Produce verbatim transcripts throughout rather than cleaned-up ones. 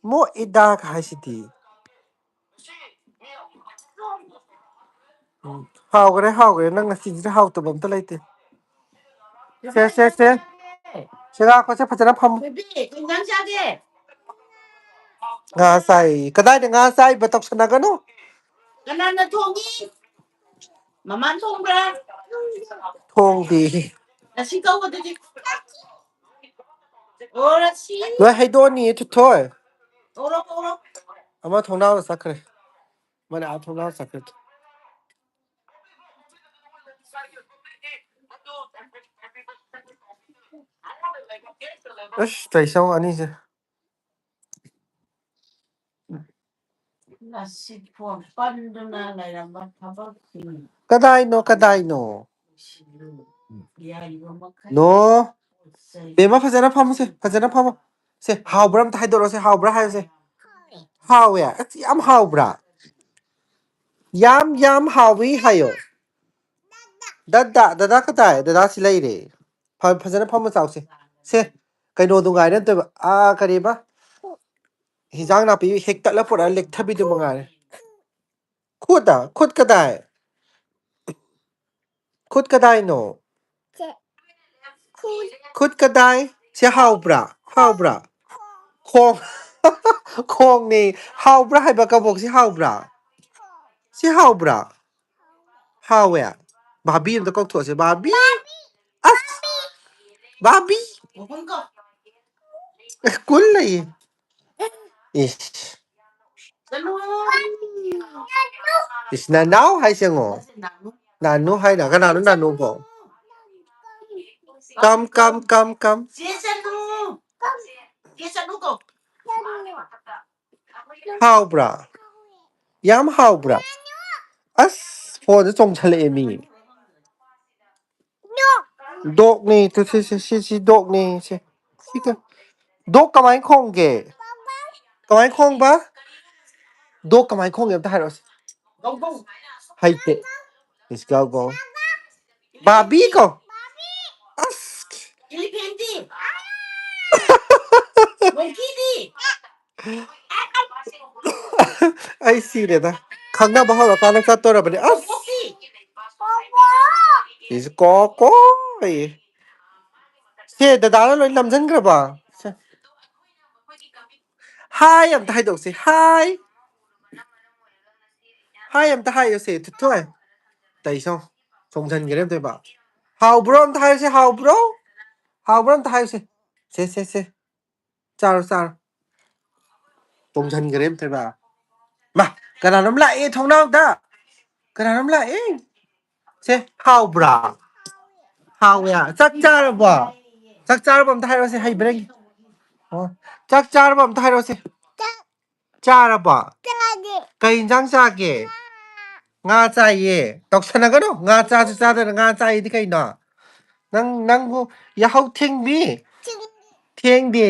ꯃꯣ ꯏꯗꯥꯛ ꯍꯥꯏꯁꯤꯗꯤ꯫ ꯎꯝ, ꯍꯥꯎꯈ꯭ꯔꯦ, ꯍꯥꯎꯈ꯭ꯔꯦ꯫ ꯅꯪ ꯉꯁꯤꯁꯤꯗ ꯍꯥꯎꯇꯕ ꯑꯝꯇ ꯂꯩꯇꯦ꯫ ꯁꯦ, ꯁꯦ, ꯁꯦ꯫ ꯁꯦ, ꯂꯥꯛꯄꯁꯦ ꯐꯖꯅ ꯐꯝꯃꯨ꯫ ꯕꯦꯕꯤ, ꯀꯩ ꯏꯟꯖꯥꯡ ꯆꯥꯒꯦ? ꯉꯥ ꯆꯥꯏ꯫ ꯀꯗꯥꯏꯗ ꯉꯥ ꯆꯥꯏꯕ? ꯇꯧꯁꯟꯅꯒꯅꯨ꯫ ꯀꯅꯥꯅ ꯊꯣꯡꯉꯤ? ꯃꯃꯥꯅ ꯊꯣꯡꯕ꯭ꯔꯥ? ꯊꯣꯡꯗꯦ꯫ ꯉꯁꯤ ꯀꯧꯕꯗꯨꯗꯤ? ꯑꯣ, ꯉꯁꯤ꯫ ꯅꯣꯏ ꯍꯩꯗꯣꯛꯑꯅꯤꯌꯦ, ꯊꯣꯏ꯫ ꯀꯧꯔꯣ, ꯀꯧꯔꯣ꯫ ꯑꯃ ꯊꯣꯡꯅꯥꯎꯗ ꯆꯠꯈ꯭ꯔꯦ꯫ ꯑꯃꯅ ꯑꯥ ꯊꯣꯡꯅꯥꯎꯗ ꯆꯠꯈ꯭ꯔꯦ꯫ ꯑꯁ, ꯇꯩꯁꯧ ꯑꯅꯤꯁꯦ꯫ ꯉꯁꯤ ꯐꯣꯟ ꯄꯟꯗꯨꯅ ꯂꯩꯔꯝꯕ ꯊꯕꯛꯁꯤꯡ꯫ ꯀꯗꯥꯏꯅꯣ, ꯀꯗꯥꯏꯅꯣ? ꯌꯥꯔꯤꯕ ꯃꯈꯩ ꯅꯣ꯫ ꯄꯣꯠ ꯆꯩ꯫ ꯕꯦꯝꯃ, ꯐꯖꯅ ꯐꯝꯃꯨꯁꯦ, ꯐꯖꯅ ꯐꯝꯃꯨ꯫ ꯁꯦ, ꯍꯥꯎꯕ꯭ꯔꯥ ꯑꯝꯇ ꯍꯥꯏꯗꯣꯔꯛꯑꯣꯁꯦ, ꯍꯥꯎꯕ꯭ꯔꯥ ꯍꯥꯏꯌꯨꯁꯦ꯫ ꯍꯥꯎꯋꯦ? ꯑꯁ, ꯌꯥꯝ ꯍꯥꯎꯕ꯭ꯔꯥ? ꯌꯥꯝ, ꯌꯥꯝ ꯍꯥꯎꯋꯤ ꯍꯥꯏꯌꯣ꯫ ꯗꯗꯥ, ꯗꯗꯥ ꯀꯗꯥꯏ? ꯗꯗꯥ ꯁꯤ ꯂꯩꯔꯦ꯫ ꯐ-, ꯐꯖꯅ ꯐꯝꯃ ꯆꯥꯎꯁꯦ꯫ ꯁꯦ, ꯀꯩꯅꯣꯗꯨ ꯉꯥꯏꯔꯦ ꯅꯠꯇꯦꯕ꯫ ꯑꯥ, ꯀꯔꯤꯕ? ꯍꯤꯟꯖꯥꯡ ꯅꯥꯄꯤ ꯍꯦꯛꯇꯠꯂ ꯄꯨꯔꯛꯑ ꯂꯦꯛꯊꯕꯤꯗꯨ ꯃꯉꯥꯏꯔꯦ꯫ ꯈꯨꯠ, ꯈꯨꯠ ꯀꯗꯥꯏ? ꯈꯨꯠ ꯀꯗꯥꯏꯅꯣ? ꯁꯦ꯫ ꯈꯨꯠ꯫ ꯈꯨꯠ ꯀꯗꯥꯏ? ꯁꯤ ꯍꯥꯎꯕ꯭ꯔꯥ? ꯍꯥꯎꯕ꯭ꯔꯥ? ꯈꯣꯡ꯫ ꯈꯣꯡꯅꯦ꯫ ꯍꯥꯎꯕ꯭ꯔꯥ ꯍꯥꯏꯕ ꯀꯕꯣꯛꯁꯤ ꯍꯥꯎꯕ꯭ꯔꯥ? ꯁꯤ ꯍꯥꯎꯕ꯭ꯔꯥ? ꯍꯥꯎꯋꯦ꯫ ꯕꯥꯕꯤ ꯑꯝꯇ ꯀꯧꯊꯣꯛꯑꯁꯦ꯫ ꯕꯥꯕꯤ꯫ ꯑꯁ! ꯕꯥꯕꯤ꯫ ꯑꯦ, ꯀꯨꯜ ꯂꯩꯌꯦ꯫ ꯏꯁ꯫ ꯏꯁ, ꯅꯅꯥꯎ ꯍꯥꯏꯁꯦ ꯌꯦꯡꯉꯣ꯫ ꯅꯥꯅꯨ ꯍꯥꯏꯅ ꯀꯅꯥꯅꯣ ꯅꯥꯅꯨꯕꯣ? ꯀꯝ, ꯀꯝ, ꯀꯝ, ꯀꯝ꯫ ꯆꯦ ꯆꯅꯨ꯫ ꯆꯦ ꯆꯅꯨ ꯀꯧ꯫ ꯍꯥꯎꯕ꯭ꯔꯥ? ꯌꯥꯝ ꯍꯥꯎꯕ꯭ꯔꯥ? ꯑꯁ, ꯐꯣꯟꯗ ꯆꯣꯡꯁꯜꯂꯛꯑꯦ ꯃꯤ꯫ ꯗꯣꯛꯅꯦ꯫ ꯇꯨ, ꯁꯤ, ꯁꯤ, ꯁꯤ, ꯁꯤ ꯗꯣꯛꯅꯦ꯫ ꯁꯦ꯫ ꯁꯤ ꯀ-, ꯗꯣꯛ ꯀꯃꯥꯏ ꯈꯣꯡꯒꯦ? ꯀꯃꯥꯏ ꯈꯣꯡꯕ? ꯗꯣꯛ ꯀꯃꯥꯏ ꯈꯣꯡꯒꯦ ꯑꯝꯇ ꯍꯥꯏꯔꯛꯑꯣꯁꯦ꯫ ꯍꯩꯇꯦ꯫ ꯏꯁ ꯒꯥꯎ ꯒꯥꯎ꯫ ꯕꯥꯕꯤ ꯀꯣ꯫ ꯑꯁ꯫ ꯏꯂꯤꯐꯦꯟꯗꯤ? ꯃꯣꯡꯀꯤꯗꯤ? ꯑꯩ ꯁꯤꯔꯦꯗ꯫ ꯈꯪꯅꯕ ꯍꯧꯔꯀꯥꯟꯗ ꯆꯠꯇꯣꯔꯕꯅꯤ꯫ ꯑꯁ! ꯁꯤꯁꯨ ꯀꯣ ꯀꯣ ꯑꯌꯦ꯫ ꯁꯦ, ꯗꯗꯥꯅ ꯂꯣꯏ ꯅꯝꯖꯟꯈ꯭ꯔꯕꯣ? ꯁꯦ꯫ ꯍꯥꯏ ꯑꯝꯇ ꯍꯥꯏꯗꯣꯛꯁꯦ꯫ ꯍꯥꯏ꯫ ꯍꯥꯏ ꯑꯝꯇ ꯍꯥꯏꯌꯨꯁꯦ, ꯊꯣꯏꯊꯣꯏ꯫ ꯇꯩꯁꯣ꯫ ꯆꯣꯡꯁꯟꯈ꯭ꯔꯦ ꯑꯝꯇ ꯏꯕ꯫ ꯍꯥꯎꯕ꯭ꯔꯣ ꯑꯝꯇ ꯍꯥꯏꯌꯨꯁꯦ, ꯍꯥꯎꯕ꯭ꯔꯣ? ꯍꯥꯎꯕ꯭ꯔꯣ ꯑꯝꯇ ꯍꯥꯏꯌꯨꯁꯦ꯫ ꯁꯦ, ꯁꯦ, ꯁꯦ꯫ ꯆꯥꯔꯣ, ꯆꯥꯔꯣ꯫ ꯆꯣꯡꯁꯟꯈ꯭ꯔꯦ ꯑꯝꯇ ꯏꯕ꯫ ꯃꯥ, ꯀꯅꯥꯅꯣꯝ ꯂꯥꯛꯑꯦ ꯊꯣꯡꯅꯥꯎꯗ꯫ ꯀꯅꯥꯅꯣꯝ ꯂꯥꯛꯑꯦ꯫ ꯁꯦ, ꯍꯥꯎꯕ꯭ꯔꯥ? ꯍꯥꯎꯋꯦ꯫ ꯆꯥꯛ ꯆꯥꯔꯕꯣ? ꯆꯥꯛ ꯆꯥꯔꯕꯣ ꯑꯝꯇ ꯍꯥꯏꯔꯛꯑꯣꯁꯦ, ꯍꯩꯕ꯭ꯔꯥ ꯌꯦꯡꯒꯦ꯫ ꯑꯣ, ꯆꯥꯛ ꯆꯥꯔꯕꯣ ꯑꯝꯇ ꯍꯥꯏꯔꯛꯑꯣꯁꯦ꯫ ꯆꯥꯔꯕꯣ? ꯀꯩ ꯏꯟꯖꯥꯡ ꯆꯥꯒꯦ? ꯉꯥ ꯆꯥꯏꯌꯦ꯫ ꯇꯧꯁꯟꯅꯒꯅꯨ꯫ ꯉꯥ ꯆꯥꯁꯨ ꯆꯥꯗꯅ ꯉꯥ ꯆꯥꯏꯗꯤ ꯀꯩꯅꯣ? ꯅꯪ, ꯅꯪꯕꯨ ꯌꯥꯍꯧ ꯊꯦꯡꯕꯤ? ꯊꯦꯡꯗꯦ꯫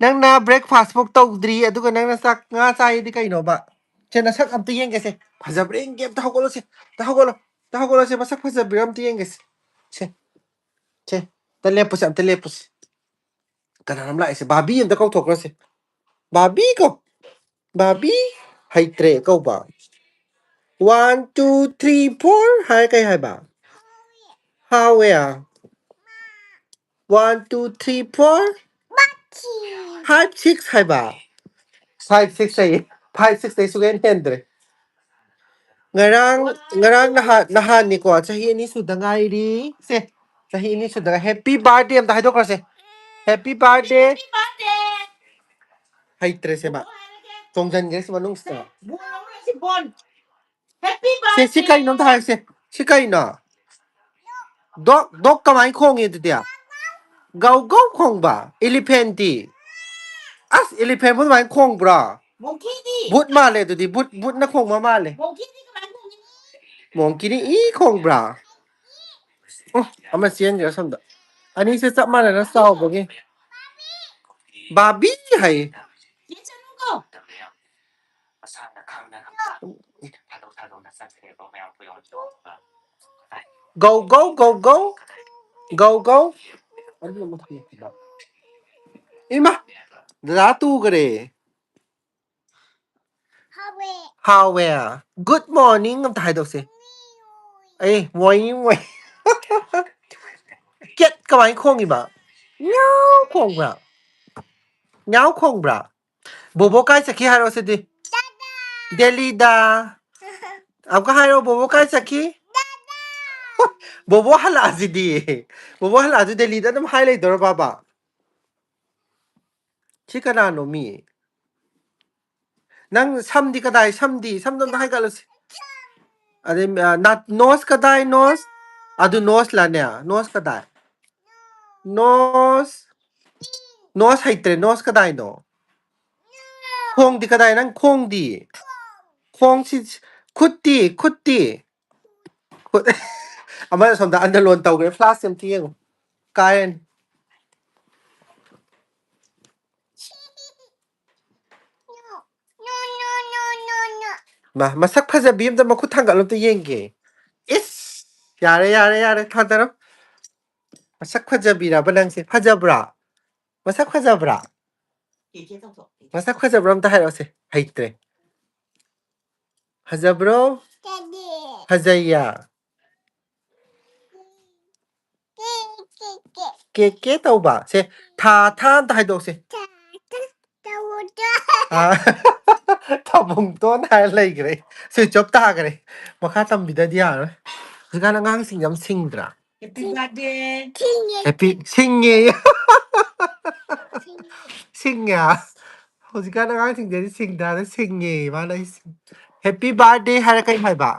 ꯅꯪꯅ breakfast ꯐꯥꯎ ꯇꯧꯗ꯭ꯔꯤ, ꯑꯗꯨꯒ ꯅꯪꯅ ꯆꯥꯛ, ꯉꯥ ꯆꯥꯏꯗꯤ ꯀꯩꯅꯣꯕ? ꯁꯦ, ꯅꯁꯛ ꯑꯝꯇ ꯌꯦꯡꯒꯦꯁꯦ꯫ ꯐꯖꯕ꯭ꯔꯥ ꯌꯦꯡꯒꯦ꯫ ꯑꯝꯇ ꯍꯧꯒꯠꯂꯣꯁꯦ꯫ ꯑꯝꯇ ꯍꯧꯒꯠꯂꯣ꯫ ꯑꯝꯇ ꯍꯧꯒꯠꯂꯣꯁꯦ꯫ ꯃꯁꯛ ꯐꯖꯕꯤꯔ ꯑꯝꯇ ꯌꯦꯡꯒꯦꯁꯦ꯫ ꯁꯦ꯫ ꯁꯦ꯫ ꯑꯝꯇ ꯂꯦꯞꯄꯨꯁꯦ꯫ ꯑꯝꯇ ꯂꯦꯞꯄꯨꯁꯦ꯫ ꯀꯅꯥꯅꯣꯝ ꯂꯥꯛꯏꯁꯦ? ꯕꯥꯕꯤ ꯑꯝꯇ ꯀꯧꯊꯣꯛꯈ꯭ꯔꯁꯦ꯫ ꯕꯥꯕꯤ ꯀꯧ꯫ ꯕꯥꯕꯤ꯫ ꯍꯩꯇ꯭ꯔꯦ ꯀꯧꯕ꯫ One, two, three, four ꯍꯥꯏ ꯀꯩ ꯍꯥꯏꯕ? ꯍꯥꯎꯋꯦ꯫ One, two, three, four, five, six ꯍꯥꯏꯕ꯫ Five, six ꯍꯥꯏꯌꯦ꯫ Five, six ꯇꯩ ꯁꯨꯡꯍꯦꯟ ꯍꯦꯟꯗ꯭ꯔꯦ꯫ ꯉꯔꯥꯡ, ꯉꯔꯥꯡ ꯅꯍꯥꯟ, ꯅꯍꯥꯟꯅꯤꯀꯣ, ꯆꯍꯤ ꯑꯅꯤ ꯁꯨꯗ ꯉꯥꯏꯔꯤ꯫ ꯁꯦ, ꯆꯍꯤ ꯑꯅꯤ ꯁꯨꯗ ꯉꯥꯏ-, happy birthday ꯑꯝꯇ ꯍꯥꯏꯗꯣꯛꯈ꯭ꯔꯁꯦ꯫ Happy birthday꯫ ꯍꯩꯇ꯭ꯔꯦ ꯁꯦ ꯃꯥ꯫ ꯆꯣꯡꯖꯟꯒ꯭ꯔꯦ ꯁꯤ ꯃꯅꯨꯡꯁꯤꯗ꯫ ꯁꯦ, ꯁꯤ ꯀꯩꯅꯣ ꯑꯝꯇ ꯍꯥꯏꯔꯛꯁꯦ꯫ ꯁꯤ ꯀꯩꯅꯣ? Dog, dog ꯀꯃꯥꯏꯅ ꯈꯣꯡꯉꯤ ꯑꯗꯨꯗꯤ? ꯒꯧ ꯒꯧ ꯈꯣꯡꯕ? Elephant T? ꯑꯁ, elephant ꯕꯨ ꯑꯗꯨꯃꯥꯏꯅ ꯈꯣꯡꯕ꯭ꯔꯣ? Monkey ꯗꯤ? ꯕꯨꯠ ꯃꯥꯜꯂꯦ ꯑꯗꯨꯗꯤ, ꯕꯨꯠ, ꯕꯨꯠꯅ ꯈꯣꯡꯕ ꯃꯥꯜꯂꯦ꯫ Monkey ꯗꯤ ꯀꯃꯥꯏꯅ ꯈꯣꯡꯉꯤ? Monkey ꯗꯤ ꯏ ꯈꯣꯡꯕ꯭ꯔꯥ? ꯎꯝ, ꯑꯃ ꯆꯦꯟꯈ꯭ꯔꯦ ꯑꯁꯣꯝꯗ꯫ ꯑꯅꯤꯁꯦ ꯆꯞ ꯃꯥꯟꯅꯅ ꯆꯥꯎꯕꯒꯤ꯫ ꯕꯥꯕꯤ ꯍꯥꯏꯌꯦ꯫ ꯆꯦ ꯆꯅꯨ ꯀꯧ꯫ ꯒꯧ ꯒꯧ ꯒꯧ ꯒꯧ꯫ ꯒꯧ ꯒꯧ ꯒꯧ ꯒꯧ꯫ ꯏꯃꯥ꯫ ꯗꯗꯥ ꯇꯨꯈꯔꯦ꯫ ꯍꯥꯎꯋꯦ꯫ Good morning ꯑꯝꯇ ꯍꯥꯏꯗꯣꯛꯁꯦ꯫ ꯑꯦ, ꯃꯣꯏ, ꯃꯣꯏ꯫ Cat ꯀꯃꯥꯏꯅ ꯈꯣꯡꯉꯤꯕ? ꯉꯥꯎ ꯈꯣꯡꯕ꯭ꯔꯥ? ꯉꯥꯎ ꯈꯣꯡꯕ꯭ꯔꯥ? ꯕꯣꯕꯣ ꯀꯥꯏ ꯆꯠꯈꯤ ꯍꯥꯏꯔꯣ ꯁꯤꯗꯤ? ꯗꯦꯜꯂꯤꯗ꯫ ꯑꯃꯨꯛꯀ ꯍꯥꯏꯔꯣ, ꯕꯣꯕꯣ ꯀꯥꯏ ꯆꯠꯈꯤ? ꯕꯣꯕꯣ ꯍꯜꯂꯛꯑꯁꯤꯗꯤ꯫ ꯕꯣꯕꯣ ꯍꯜꯂꯛꯑꯁꯤ ꯗꯦꯜꯂꯤꯗ ꯑꯗꯨꯝ ꯍꯥꯏ ꯂꯩꯗꯣꯏꯔꯣ ꯕꯥꯕꯥ? ꯁꯤ ꯀꯅꯥꯅꯣ ꯃꯤ? ꯅꯪ ꯁꯝꯗꯤ ꯀꯗꯥꯏ? ꯁꯝꯗꯤ, ꯁꯝꯗꯣ ꯑꯝꯇ ꯍꯥꯏꯒꯠꯂꯨꯁꯤ꯫ ꯑꯗꯩ, ꯑ, ꯅꯥ-, nose ꯀꯗꯥꯏ? Nose? ꯑꯗꯨ nose ꯂꯥꯅꯦ? Nose ꯀꯗꯥꯏ? Nose? Nose ꯍꯩꯇ꯭ꯔꯦ, nose ꯀꯗꯥꯏꯅꯣ? ꯈꯣꯡꯗꯤ ꯀꯗꯥꯏ? ꯅꯪ ꯈꯣꯡꯗꯤ? ꯈꯣꯡꯁꯤ, ꯈꯨꯠꯇꯤ? ꯈꯨꯠꯇꯤ? ꯈꯨꯠ-, ꯑꯃꯅ ꯁꯣꯝꯗ ꯑꯟꯗꯔꯂꯣꯟ ꯇꯧꯈ꯭ꯔꯦ, flash ꯑꯝꯇ ꯌꯦꯡꯉꯨ꯫ ꯀꯥꯏꯔꯅꯤ꯫ ꯃꯥ, ꯃꯁꯛ ꯐꯖꯕꯤ ꯑꯝꯇ ꯃꯈꯨꯠ ꯊꯥꯡꯒꯠꯂꯣ ꯑꯝꯇ ꯌꯦꯡꯒꯦ꯫ ꯏꯁ! ꯌꯥꯔꯦ, ꯌꯥꯔꯦ, ꯌꯥꯔꯦ, ꯊꯥꯗꯔꯣ꯫ ꯃꯁꯛ ꯐꯖꯕꯤꯔꯕ ꯅꯪꯁꯦ? ꯐꯖꯕ꯭ꯔꯥ? ꯃꯁꯛ ꯐꯖꯕ꯭ꯔꯥ? ꯃꯁꯛ ꯐꯖꯕ꯭ꯔꯥ ꯑꯝꯇ ꯍꯥꯏꯔꯛꯑꯣꯁꯦ꯫ ꯍꯩꯇ꯭ꯔꯦ꯫ ꯐꯖꯕ꯭ꯔꯣ? ꯐꯖꯩꯌꯦ꯫ ꯀꯦ ꯀꯦ ꯇꯧꯕ꯫ ꯁꯦ, ꯊꯥ, ꯊꯥ ꯑꯝꯇ ꯍꯥꯏꯗꯣꯛꯁꯦ꯫ ꯑꯥ, ꯊꯥꯕꯨꯡꯇꯣꯟ ꯍꯥꯏꯔ ꯂꯩꯈ꯭ꯔꯦ꯫ Switch off ꯇꯥꯈ꯭ꯔꯦ꯫ ꯃꯈꯥ ꯇꯝꯕꯤꯗꯗꯤ ꯌꯥꯔꯣꯏ꯫ ꯍꯧꯖꯤꯛꯀꯥꯟ ꯑꯉꯥꯡꯁꯤꯡꯁꯦ ꯌꯥꯝ ꯁꯤꯡꯗ꯭ꯔꯥ? Happy birthday. Happy, ꯁꯤꯡꯉꯦ꯫ ꯁꯤꯡꯉꯦ꯫ ꯍꯧꯖꯤꯛꯀꯥꯟ ꯑꯉꯥꯡꯁꯤꯡꯁꯤꯗꯤ ꯁꯤꯡꯗ꯭ꯔꯥ? ꯁꯤꯡꯉꯦ ꯃꯥꯅ ꯑꯩꯁꯦ꯫ Happy birthday ꯍꯥꯏꯔ ꯀꯩ ꯍꯥꯏꯕ?